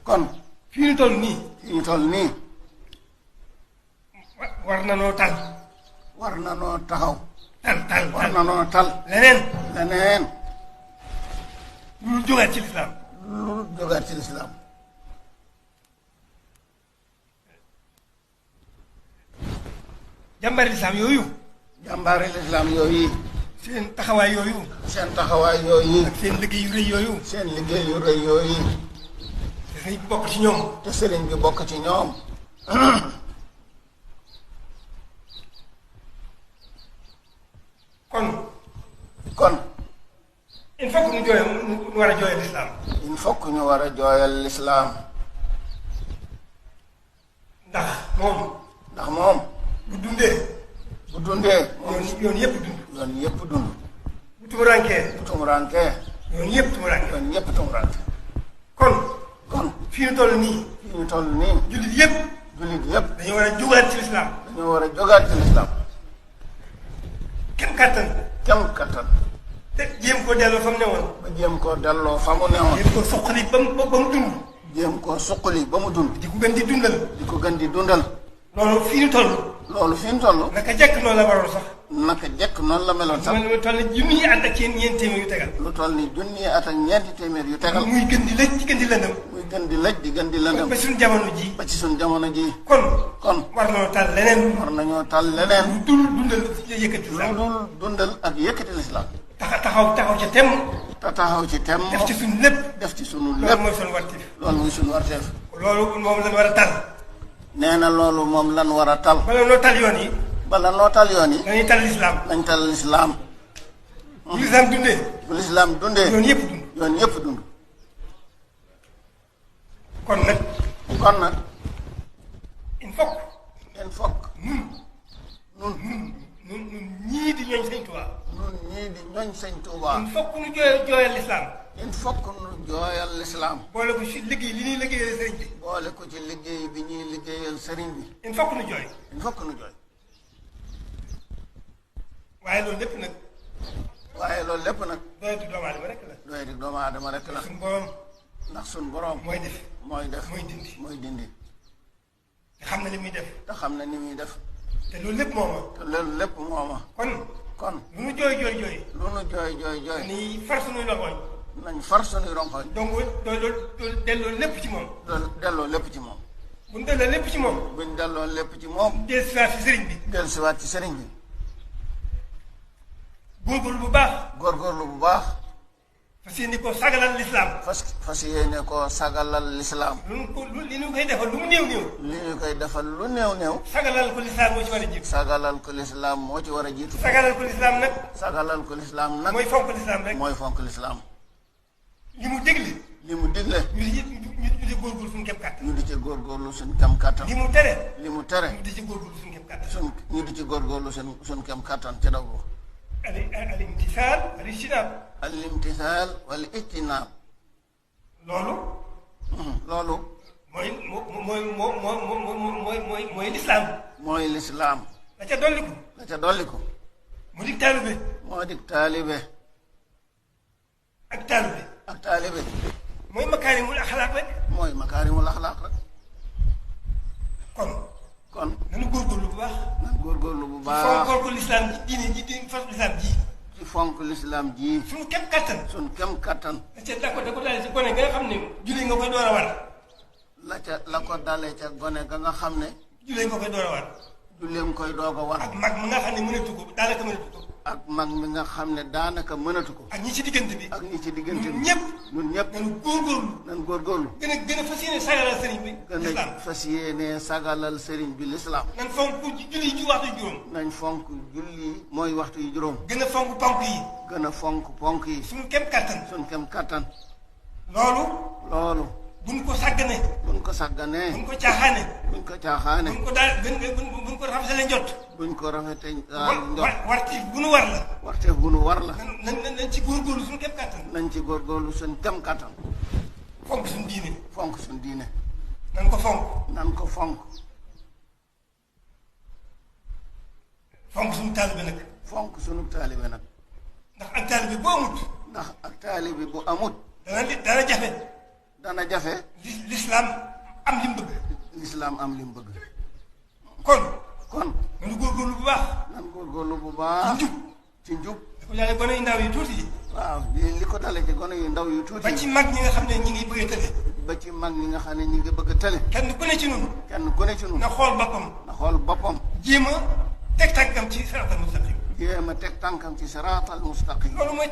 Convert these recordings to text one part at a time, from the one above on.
kon fii ñu toll nii. fi ñu toll nii. war na noo tal. war na noo taxaw. tal war na noo tal. leneen. lu jógaat ci lislaam. lu jógaat ci lislaam. jàmbaari lislaam yooyu. jàmbaari lislaam yooyu. seen taxawaay yooyu. seen taxawaay yooyu. ak seen liggéey yu rëy yooyu. seen liggéey yu rëy yooyu. te sëriñ bi bokk ci ñoom. te sëriñ bi bokk ci ñoom. kon. il faut que ñu war a jooyal lislaam. il faut que ñu war a jooyal lislaam. ndax moom. bu dundee. yoon yëpp dund. yoon yëpp dund. bu tumurankee. yoon yëpp tumurankee. kon. fii ñu toll nii. jullit yëpp. dañoo war a jógaat ci lislaam. kem kattan. te jéem koo delloo fa mu newoon. jéem koo suqali ba mu dund. jéem koo suqali ba mu dund. di ko gën di dundal. loolu fi ñu toll. naka jekk noonu la waroon sax. naka jekk noonu la meloon sax. lu toll ni junniy at ak ñeenti téeméer yu tegal. lu toll ni junniy at ak ñeenti téeméer yu tegal. muy gën di lëj di gën di lëndëm. ba ci suñu jamono ji. kon. war nañoo tal leneen. lu dul dundal ak yëkkati lislaam. taxaw ca temm. taxaw ci temm. def ci sunu lépp. loolu mooy sunu warteef. loolu moom lañ war a tal. nee na loolu moom lan war a tal. bala noo tal yoon yi. dañuy tal lislaam. nañ tal lislaam. bu lislaam dundee. yoon yëpp dund. kon nag. il faut nun ñii di ñooñ sëñ Tuubaa. il faut que nu jooyal lislaam. il faut que nu jooyal lislaam. boole ko ci liggéey li ñuy liggéeyal sëriñ bi. boole ko ci liggéey bi ñuy liggéeyal sëriñ bi. il faut que nu jooy. waaye loolu lépp nag. doyati doomu aadama rek la. ndax suñu borom. mooy def. mooy dindi. te xam na li muy def. te loolu lépp mooma. kon. lu nu jooy. ni far suñuy rongoñ. nañ far suñuy rongoñ. donc delloo lépp ci moom. delloo lépp ci moom. buñ delloo lépp ci moom. dellusiwaat ci sëriñ bi. góorgóorlu bu baax. fas yéene koo sagalal lislaam. fas yéene koo sagalal lislaam. li ñu koy defal lu mu néew. sagalal ko lislaam moo ci war a jiitu. sagalal ko lislaam nag. mooy fonk lislaam. li mu digle. ñu di ci góorgóorlu suñu kem kàttan. li mu tere. ñu di ci góorgóorlu suñu kem kàttan. ñu di ci góorgóorlu suñu kem kàttan ci daw. al imtisaal wal ijtinaab. loolu. mooy lislaam. mooy lislaam. la ca dolliku. mu dig taalibe. ak taalibe. mooy makaarimul axlaaq rek. kon. nanu góorgóorlu bu baax. fonk lislaam ji diine fonk lislaam ji. ci fonk lislaam ji. suñu kem kattan. da ko dalee ci gone ga nga xam ne julli nga koy door a war. la ko dalee ca gone ga nga xam ne. julli nga koy door a war. julleem koy doog a war. ak mag mi nga xam ne mënatu ko. ak mag mi nga xam ne daanaka mënatu ko. ak ñi ci diggante bi. ñun ñëpp. nan góorgóorlu. gën a fas yéene sagalal sëriñ bi. gën a fas yéene sagalal sëriñ bi lislaam. nan fonk julli ci waxtu juróom. nañ fonk julli mooy waxtu yu juróom. gën a fonk ponk yi. suñu kem kattan. loolu. buñ ko sàgganee. buñ ko caaxaane. buñ ko rafetee njot. buñ ko rafetee njot. warteef bu nu war la. nañ ci góorgóorlu suñu kem kattan. fonk suñu diine. nan ko fonk. fonk suñu taalibe nag. ndax ak taalibe bu amut. dana jafe. dana jafe. lislaam am li mu bëgg. lislaam am li mu bëgg. kon. nanu góorgóorlu bu baax. nan góorgóorlu bu baax. ci njub. ko yàlla gone yu ndaw yu tuuti yi. waaw li ko dale ci gone yu ndaw yu tuuti. ba ci mag ñi nga xam ne ñi ngi bëgg a tële. ba ci mag ñi nga xam ne ñi ngi bëgg a tële. kenn ku ne ci nun. na xool boppam. jéem a teg tànkam ci siraatal mustaqim. loolu mooy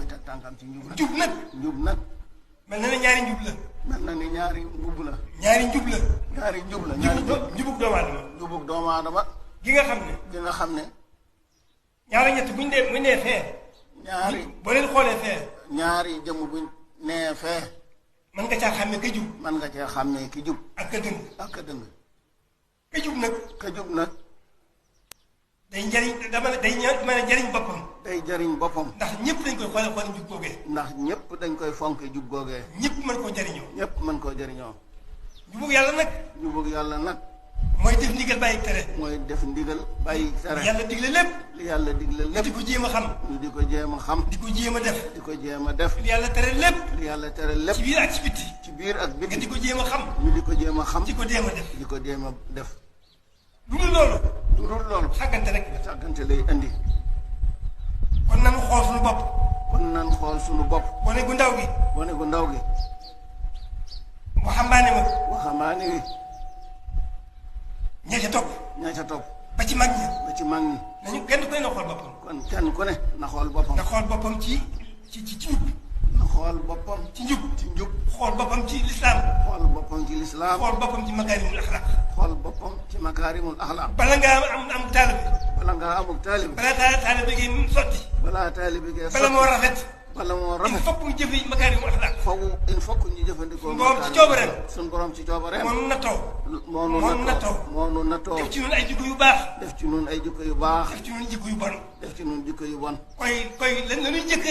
teg tànkam ci njub rek. njub nag. mel na ne ñaari njub la. njubug doomu aadama. gi nga xam ne. ñaari ñett buñ nee fee. boo leen xoolee fee. ñaari jëmm buñ nee fee. mën nga caa xàmmee ka jub. ki jub. ak ka dëng. ka jub nag. day njariñ mën a jariñ boppam. day jariñ boppam. ndax ñëpp dañ koy xoole njub googee. ndax ñëpp dañ koy fonk jub googee. ñëpp mën koo jariñoo. njubug yàlla nag. mooy def ndigal bàyyi tere. yàlla digle lépp. li yàlla digle lépp. di ko jéem a xam. di ko jéem a xam. di ko jéem a def. li yàlla tere lépp. ci biir ak ci bitti. nga di ko jéem a xam. ñu di ko jéem a xam. di ko jéem a def. di ko jéem a def. lu dul loolu. sàggante rek. sàggante lay indi. kon nan xool suñu bopp. gone gu ndaw gi. waxambaane wi. ña ca topp. ba ci mag ñi. nañu kenn ku ne na xool boppam. kon kenn ku ne na xool boppam. na xool boppam ci njub. na xool boppam ci njub. xool boppam ci lislaam. xool boppam ci makaarimul axlaaq. bala ngaa am taalibe. balaa taalibe gi sotti. bala moo rafet. il faut que ñu jëfe makaarimul axlaaq. il faut que ñu jëfandikoo. suñu borom ci coobareem. moo nu nattoo. def ci ñun ay jikko yu baax. def ci ñun jikko yu bon. lañuy jëkk a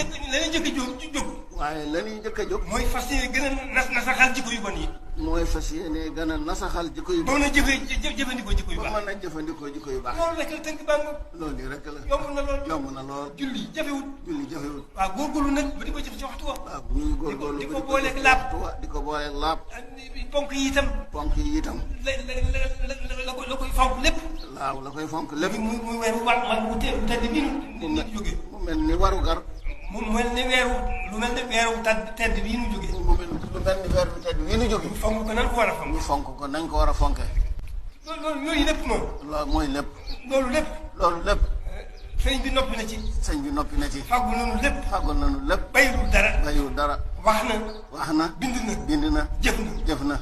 jóg. waaye lañuy jëkk a jóg. mooy fas yéene gën a nasaxal jikko yu bon yi. ba mën a jëfandikoo jikko yu baax. loolu rek la tënk baa ngoog. loolu rek la. yomb na lool. julli jafewut. waaw góorgóorlu nag ba di ko jëf ci waxtu wa. waaw ñuy góorgóorlu di ko booleeg laab. ponk yi itam. la koy fonk lépp. waaw la koy fonk lépp. muy weeru wu tedd bii nu jógee. mu mel ni warugar. lu mel ni weeru tedd bii nu jógee. ñu fonk ko nañ ko war a fonk. ñu fonk ko nañ ko war a fonke. loolu lépp moom. loolu mooy lépp. loolu lépp. sëñ bi noppi na ci. fàggul nañu lépp. bayiwul dara. wax na. bind na. jëf na.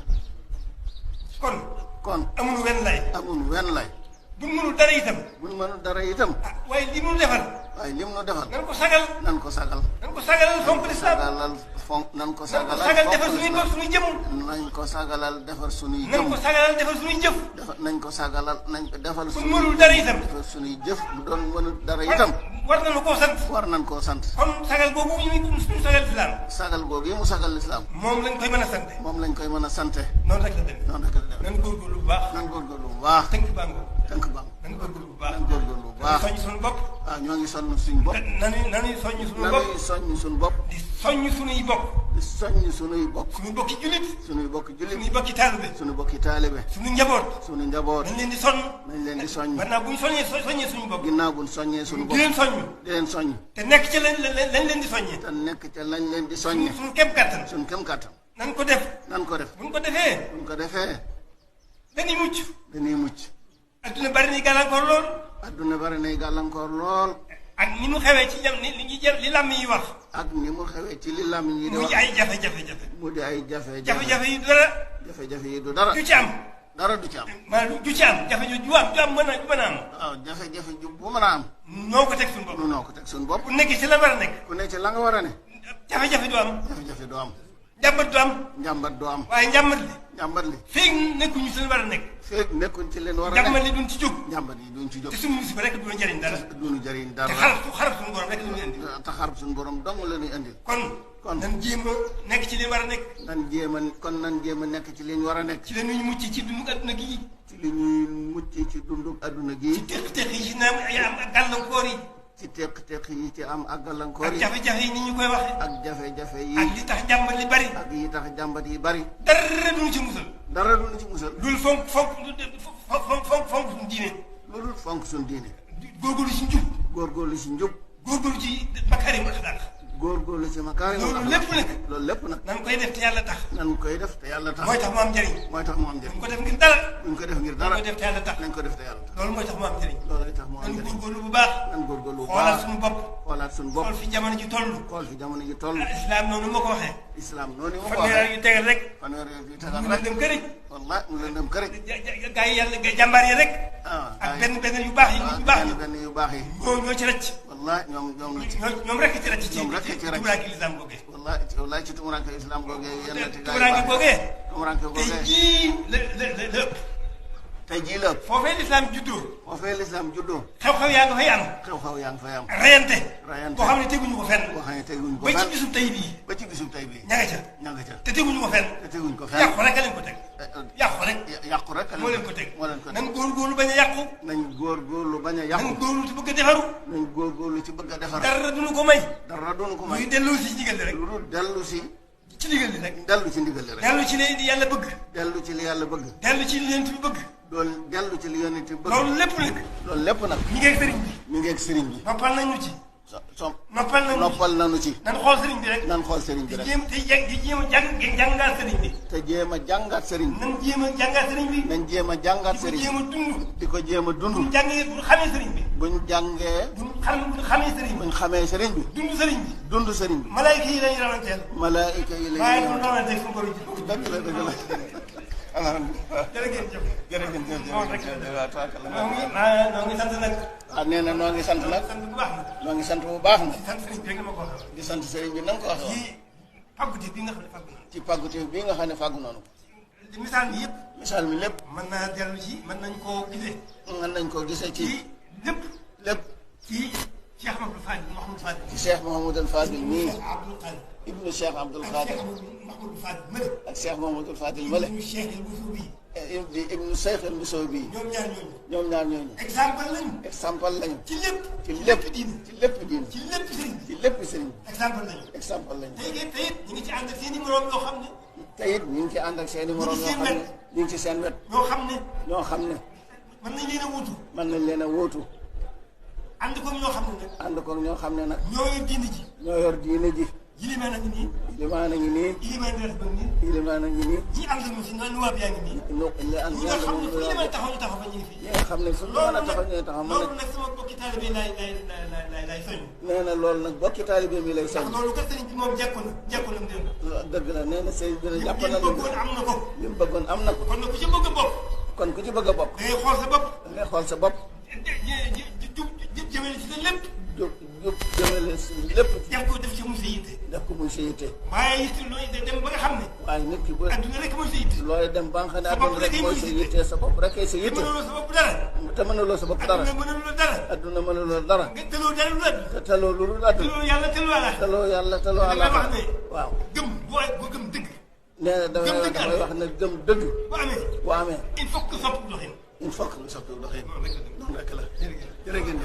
kon. amul wenn lay. buñ mënul dara itam. waaye li mu defal. nan ko sagal. fonk lislaam. nan ko sagalal defar suñuy jëmm. nañ ko sagalal defar suñuy jëf. nañ ko sagalal defal suñuy mënul dara itam. defar suñuy jëf bu doon mënul dara itam. war nañ koo sant. kon sagal boobu ñu sagal lislaam. sagal boobu yi mu sagal lislaam. moom lañ koy mën a sante. noonu rek la dem. nan góorgóorlu bu baax. tënk baa nan góorgóorlu bu baax. soññ suñu bopp. waaw ñoo ngi soññ suñu bopp. nanuy soññ suñu bopp. di soññ suñuy bokk. suñuy bokki jullit. suñuy bokki taalibe. suñu njaboot. nañ leen di soññ. gannaaw bu ñu soññee suñu bopp. di leen soññ. te nekk ca lañ leen di soññee. suñu kem kattan. nan ko def. buñ ko defee. dañuy mucc. adduna bari nay gàllankoor lool. ak ni mu xewee ci li làmm yi wax. mu di ay jafe-jafe. jafe-jafe yi du dara. du ci am. dara du ci am. maanaam du ci am jafe-jafe ju am mën a am. waaw jafe-jafe ju bu mën a am. noo ko teg suñu bopp. ku nekk ci la nga war a nekk. jafe-jafe du am. njàmbat du am. waaye njàmbat li. feeg nekkuñu ci leen war a nekk. njàmbat li duñ ci jóg. te suñu musiba rek duñu jëriñ dara. te xarab suñu borom rek la ñuy indi. te xarab suñu borom dong la ñuy indi. kon nan jéem a nekk ci li war a nekk. nan jéem a nekk ci li ñu war a nekk. ci la ñuy mucc ci dundu adduna gii. ci li ñuy mucc ci dundu adduna gii. ci teq-teq yi ci naam ay am ak gàllankoor yi. ci teq-teq yi ci am ak gàllankoor yi. ak jafe-jafe yi ni ñu koy waxee. ak jafe-jafe yi. ak li tax jàmbat li bari. ak yi tax jàmbat yi bari. dara duñu ci musal. dara duñu ci musal. loolu fonk suñu diine. loolu fonk suñu diine. góorgóorlu ci njub. góorgóorlu ci njub. góorgóorlu ci makaarimul axlaaq. góorgóorlu ci makaarimul axlaaq. loolu lépp nag. nan koy def te yàlla tax. nan koy def te yàlla tax. mooy tax mu am njëriñ. mooy tax mu am njëriñ. buñ ko def ngir dara. buñ ko def ngir dara. nañ ko def te yàlla tax. nañ ko def te yàlla tax. loolu mooy tax mu am njëriñ. loolu tax mu am njëriñ. nan góorgóorlu bu baax. nan góorgóorlu bu baax. xoolaat suñu bopp. xoolaat suñu bopp. xool fi jamono ji toll. xool fi jamono ji toll. islam noonu ma ko waxee. islam noonu ma ko fanweer waxee. yu tegal rek. fanweer yu tegal mu rek. dem këriñ. wallaay mu leen dem këriñ. gaa yi yàlla jàmbaar yi rek. ak benn yu baax yi yu baax yi. benn yu baax yi. ñoo ci rëcc. wallaay ñoom la ci. ñoom rek ci rëcc. ñoom rek ci rëcc tumuraanke islam googee. wallaay ci tumuraanke islam googee. tumuraanke googee. tumuraanke googee. tey jii la ëpp. tey jii la ëpp. foofee lislaam juddoo. foofee lislaam juddoo. xew-xew yaa nga fay am. xew-xew yaa nga fay am. rayante. rayante boo xam ne teguñu ko fenn. boo xam ne teguñu ko ba fenn. ci bisub tey bii. ba ci bisub tey bii. ña nga ca. ña nga ca. te teguñu ko fenn. te teguñu ko fenn. yàqu rek a leen ko teg. yàqu rek. yàqu rek moo leen ko teg. moo leen ko teg. nan góorgóorlu bañ a yàqu. nañ góorgóorlu bañ a yàqu. nan góorgóorlu ci bëgg a defaru. nañ góorgóorlu ci bëgg a defar. dara duñu ko may. dara duñu ko may. muy dellu si ndigal li rek. lu dul dellu si. ci ndigal li rek. dellu ci ndigal li rek. dellu ci li yàlla bëgg. dellu ci li yàlla bëgg. dellu ci li yonent bi bëgg. doon dellu ci li yonent bi bëgg. loolu lépp nag. loolu lépp nag. mi ngi ak sëriñ bi. mi ngi ak sëriñ bi. noppal nañu ci. noppal nañu ci. nan xool sëriñ bi rek. nan xool sëriñ bi rek. di jéem a jàngaat sëriñ bi. te jéem a jàngaat sëriñ bi. nan jéem a jàngaat sëriñ bi. nañ jéem a jàngaat sëriñ bi. di ko jéem a dund. di ko jéem a dund. buñ jàngee buñ xamee sëriñ bi. buñ jàngee. buñ xamee sëriñ bi. buñ xamee sëriñ bi. dund sëriñ bi. dund sëriñ bi. malaayika yi lañu rawanteel. malaayika yi lañu waaye du rawanteel suñu borom ji. dëgg la dëgg la. alhamdulilah. jërëjëf. jërëjëf noo ngi sant nag. waaw nee na noo ngi sant nag. sant bu baax nag. noo ngi sant bu baax nag. sant sëriñ bi rek la ma ko waxee. di sant sëriñ bi na nga ko waxee woon. ci pàggute bi nga xam ne fàggu na. ci pàggute bi nga xam ne fàggu noonu. misaal mi yëpp. misaal mi lépp. mën naa dellu ci mën nañ koo gisee. mën nañ koo gisee ci. lépp. lépp. ci Cheikh Mouhamadou Fadil Mouhamadou Fadil. ci Cheikh Mouhamadou Fadil nii. Abdoul Khadir. ibnu Cheikh Abdoul Khadir. Mouhamadou Fadil Mële. ak Cheikh Mouhamadou Fadil Mële. ibnu Cheikh El Boussoubi. di ibnu Cheikh El Boussoubi. ñoom ñaar ñooñu. ñoom ñaar ñooñu. exemple lañu. exemple lañu. ci lépp. ci lépp diine. ci lépp diine. ci lépp sëriñ bi. ci lépp sëriñ bi. exemple lañu. exemple lañu. tey it ñu ngi ci ànd ak seen i moroom yoo xam ne. te it ñu ngi ci ànd ak seen i moroom yoo xam ne ñu ngi ci seen wet. ñoo xam ne. ñoo xam ne. mën nañ leen a wuutu. mën nañ leen a wóotu. ànd koog ñoo xam ne nag. ànd koog ñoo xam ne nag. ñoo yor diine ji. ñoo yor diine ji. yilimaan a ngi nii. ilimaan a ngi nii. yilimaan dara ba nii. ilimaan a ngi nii. ñi ànd ak si noonu waab yaa ngi nii. li ànd ñi nga xam ne fu ñu mën a taxaw ñu taxaw ba ñu ngi fii. ñi nga xam ne fu ñu mën a taxaw ñu taxaw mën loolu nag sama bokki taalibe lay soññ. nee na loolu nag bokki taalibe mi lay soññ. ndax loolu kat sëriñ bi moom jekku na mu dem. dëgg la nee na sëriñ bi ne jàpp na li mu bëggoon am na ko. li mu bëggoon am na ko. kon nag ku ci bëgg a bokk. kon ku ci bëgg a bokk. da ngay xool sa bopp. da ngay xool sa bopp. jëmale ci sa lépp. jëmale si lépp. def ci mu sa yitte. def ko muy sa yitte. waaye yitte looy dem ba nga xam ne. waaye nit ki bu adduna rek mooy sa yitte. looy dem ba nga xam ne adduna rek mooy sa yitte sa bopp rek sa yitte. mënuloo sa bopp dara. te mënuloo sa bopp dara. adduna mënuloo adduna mënuloo dara. dara. nga tëloo dara lu adduna. te taloo lu dul adduna. tëloo yàlla tëloo àlla. taloo yàlla taloo àlla. damay wax ne. waaw gëm boo gëm dëgg. nee na damay wax ne gëm dëgg. bu amee. il faut que soppi doxin. il faut que lu soppi doxin. noonu rek la. jërëjëf jërëjëf.